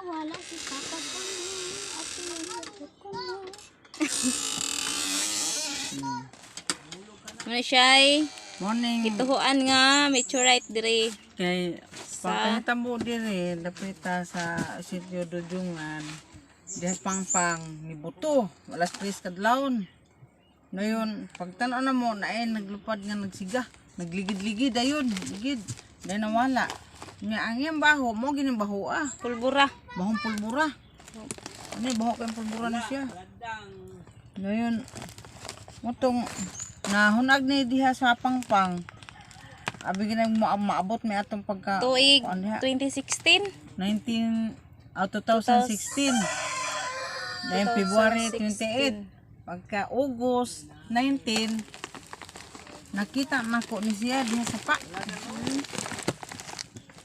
Nawala si Papa ko. At ko. Ano siya ay Morning. gituhuan nga meteorite dire. Kay pagkahitabo dire dapita sa sitio Dujungan. Diha pangpang ni buto, alas 3 kadlawon. Ngayon, pagtan-aw na mo, naay naglupad nga nagsiga. Nagligid-ligid ayun, ligid. Dahil nawala. Nga ang iyang baho, mo gining baho ah. Pulbura. Bahong pulbura. Ano yung baho kayong pulbura na siya? Ngayon, mutong nahunag ni diha sa pangpang. Abi ginag maabot may atong pagka Tuig kuan diha. 2016. 19 ah, 2016. Dahil February 28. Pagka August 19, nakita nako ni siya diha sa pa.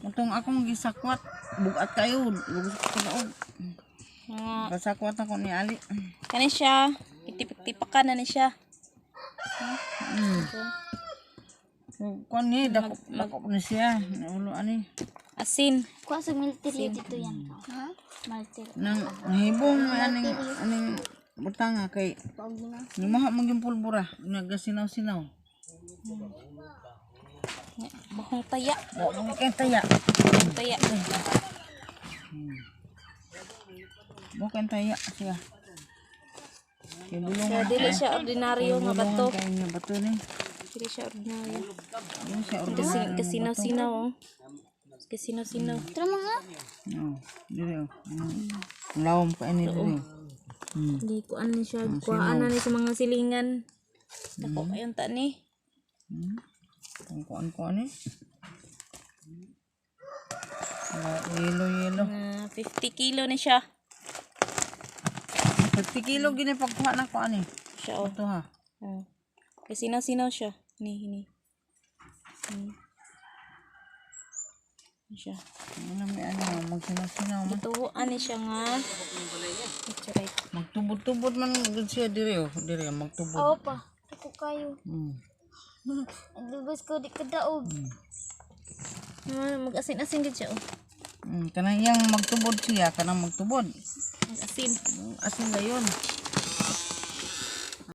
Mutong akong gisakwat, bugat kayo, lugos ko daog. Nga Kasakwat ako ni Ali. kani siya, itipik-tipakan na ni siya. Kuan ni dako dako ni siya, naulo ani. Asin. Kuha sa military dito yan. Ha? Military. Nang nahibong aning aning butanga kay Pag na. nimaha man yung pulbura, nagasinaw-sinaw. Nga, bahong taya. Wa man kay taya. Bahong taya. Wa kay taya siya. Kay bulungan. Siya dili siya ordinaryo nga bato. Kay nga bato ni. Dili siya ordinaryo. Yung siya Kasi ordinaryo. kasinaw-sinaw oh. Kasinaw-sinaw. Tara mga. No, dire oh. Lawom pa ini dire. Hindi ko ano siya. Kuhaan na ni sa mga silingan. Dako kayon ta ni. Kung kuan kuan ni. Wala, yelo yelo. Mga 50 kilo ni siya. 50 kilo gini pagkuha na ko ani. Siya oh. Ito ha. Oh. Kasinaw-sinaw siya. Ni ni. Siya. Ano may ano, magsinaw-sinaw man. Gituhuan ni siya nga. Meteorite. Magtubod-tubod man gud siya dire oh, dire magtubod. Oo pa. Ako kayo. Ang ko di kadaog. Ah, mag-asin-asin gid siya oh. Kanang iyang magtubod siya, kanang magtubod. Mag-asin. Asin na yun.